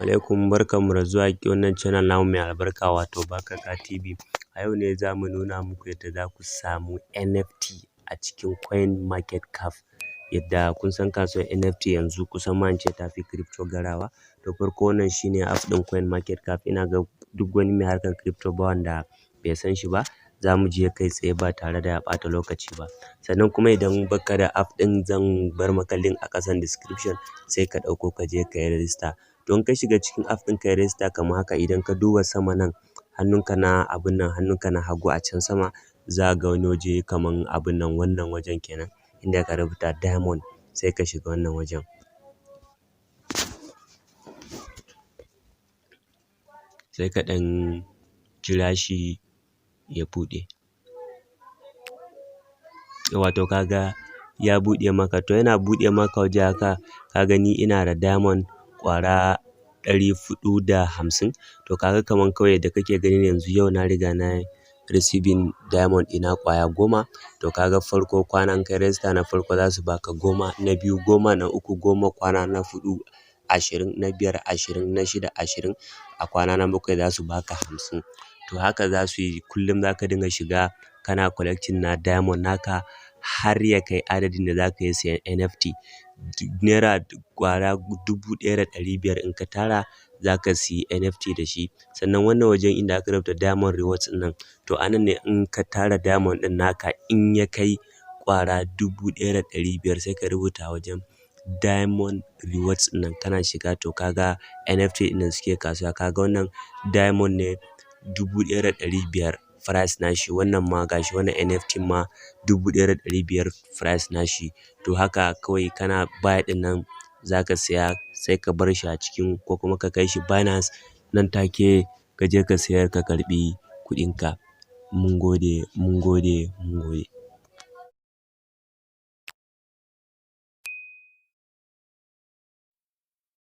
Alaikum, barkanmu da zuwa wannan channel namu mai albarka, wato Bakaka TV. A yau ne za mu nuna muku yadda za ku samu NFT a cikin Coin Market Cap. Yadda kun san kasuwar NFT yanzu kusan ma in ce ta fi crypto garawa. To, farko wannan shine app ɗin Coin Market Cap. Ina ga duk wani mai harkar crypto ba wanda bai san shi ba. Za mu je kai tsaye ba tare da ɓata lokaci ba. Sannan kuma idan baka da app ɗin, zan bar maka link a ƙasan description, sai ka ɗauko ka je ka yi register. Don ka shiga cikin app ɗin ka yi register kamar haka, idan ka duba sama nan, hannunka na abun nan, hannunka na hagu, a can sama za ga wani waje kaman abun nan, wannan wajen kenan inda ka rubuta diamond, sai ka shiga wannan wajen. Sai ka ɗan jira shi ya buɗe. Wato ka ga ya buɗe maka. To, yana buɗe maka waje haka, ka gani ina da diamond ƙwara 450. To, kaga kaman kawai da kake gani yanzu, yau na riga na receiving diamond ɗina ƙwaya 10. To, kaga farko kwanan kai register na farko za su baka 10, na biyu 10, na uku 10, kwana na huɗu 20, na biyar 20, na shida 20, a kwana na bakwai za su baka 50. To, haka za su yi kullum, za ka dinga shiga kana collecting na diamond naka har ya kai adadin da za ka iya siyan NFT. Naira ƙwara 1,500 in ka tara, za ka siyi NFT da shi. Sannan wannan wajen inda aka rubuta diamond rewards ɗin nan, to a nan ne in ka tara diamond ɗin naka in ya kai ƙwara 1,500, sai ka rubuta wajen diamond rewards ɗin nan, kana shiga, to ka ga NFT ɗin da suke kasuwa. Ka ga wannan diamond ne 1,500 price nashi, wannan ma gashi, wannan NFT ma 1,500 price nashi. To, haka kawai kana buy ɗin nan za ka siya, sai ka bar shi a cikin ko kuma ka kai shi Binance, nan take ka je ka sayar ka karɓi kuɗinka. Mun gode, mun gode, mun gode.